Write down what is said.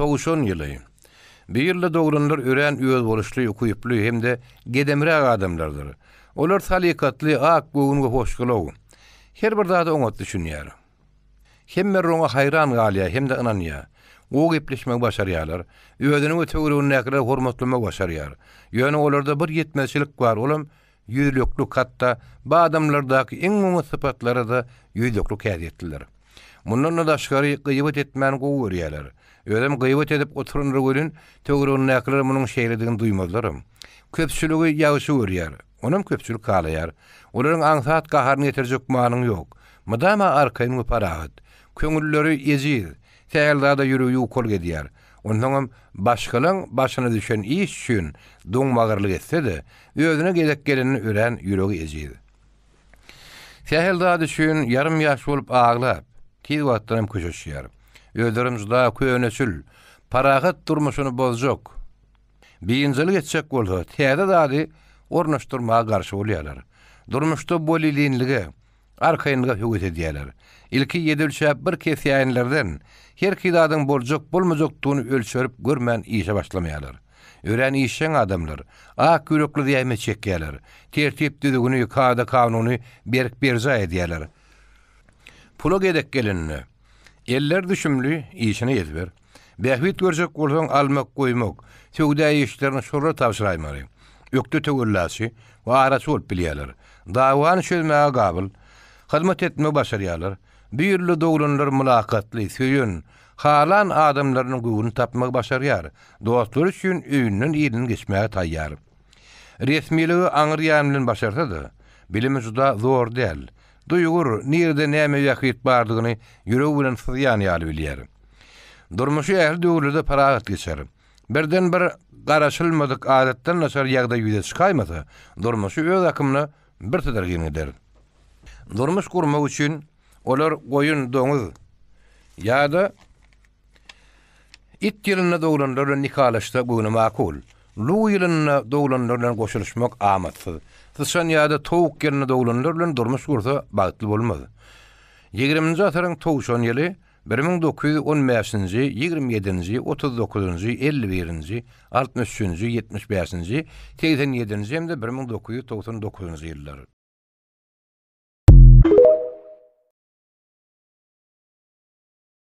Towşan ýyly. Bu ýylda doglanlar örän özboluşly, ukyply hem-de gedemräk adamlardyr. Olar salykatly, ak göwün we hoşgylaw. Her bir zada oňat düşünýär. Hemmeler oňa haýran galýar hem-de ynanýar. Gowy gepleşmegi başarýarlar. Özüni we töweregindäkileri hormatlamagy başarýar. Ýöne olarda bir ýetmezçilik bar, olam ýüzleklik, hatda bu adamlardaky iň oňat sypatlara-da ýüzleklik häsiýetlidir. Mundan-da daşgary gyýbat etmäni gowy görýärler. Özem gyýbat edip oturandyr welin, töweregindäkiler munuň şeýledigini duýmazlaram. Köpçüligi ýagşy görýär. Onam köpçülik halaýar. Olaryň aňsat gaharyny getirjek gümanyň ýok. Mydama arkaýyn we parahat. Köňülleri ejiz. Sähel zada ýüregi ýukalyk edýär. Onsoňam başgalaň başyna düşen iş üçin doňbagyrlyk etse-de, özüne gezek gelende örän ýüregi ejiz. Sähel zat üçin ýarym-ýaş bolup aglap, tiz wagtdanam köşeşýär. Özlerem juda köneçil, parahat durmuşyny bozjak, biynjalyk etjek bolsa, täze zady ornaşdyrmaga garşy bolýarlar. Durmuşda bolelinlige, Arkaýynlyga höwes edýärler. Ilki ýedi ölçäp bir kesýänlerden, herki zadyň boljak-bolmajakdygyny ölçerip görmän işe başlamaýarlar. Örän işjeň adamlar, ak ýürekli zähmet çekýärler. Tertip-düzgüni, kada-kanuny berk berjaý edýärler. Pula gezek gelende, eller düşümli, işine ezber. Bähbit görjek bolsaň, almak-goýmak, söwda işlerini şolara tabşyraýmaly. Ökde töwellaçy we araçy bolup bilýärler. Dawany çözmäge gabyl, hyzmat etmegi başarýarlar. Bu ýylda doglanlar mylakatly, söýen, halan adamlarynyň göwnüni tapmagy başarýar, dostlary üçin öýünden-ilinden geçmäge taýýar. Resmiligi aňry ýany bilen başarsa-da, bilimi juda zor däl. Duýgur, nirede näme bähbit bardygyny ýüregi bilen syzýan ýaly bilýär. Durmuşy ähli döwürlerde parahat geçer. Birden bir garaşylmadyk adatdan daşary ýagdaý ýüze çykaýmasa, durmuşy öz akymyna birsydyrgyn gider. Durmuş gurmak üçin olar goýun, doňuz ýa-da It ýylynda doglanlar bilen nikalaşsa göwne makul. Luw ýylynda doglanlar bilen goşulyşmak amatsyz. Syçan ýa-da towuk ýylynda doglanlar bilen durmuş gursa bagtly bolmaz. Ýigriminji asyryň towşan ýyly 1915-nji, ýigrimi ýedinji, otuz dokuzynjy, elli birinji, altmyş üçünji, ýetmiş bäşinji, segsen ýedinji hem-de 1999-njy ýyllar.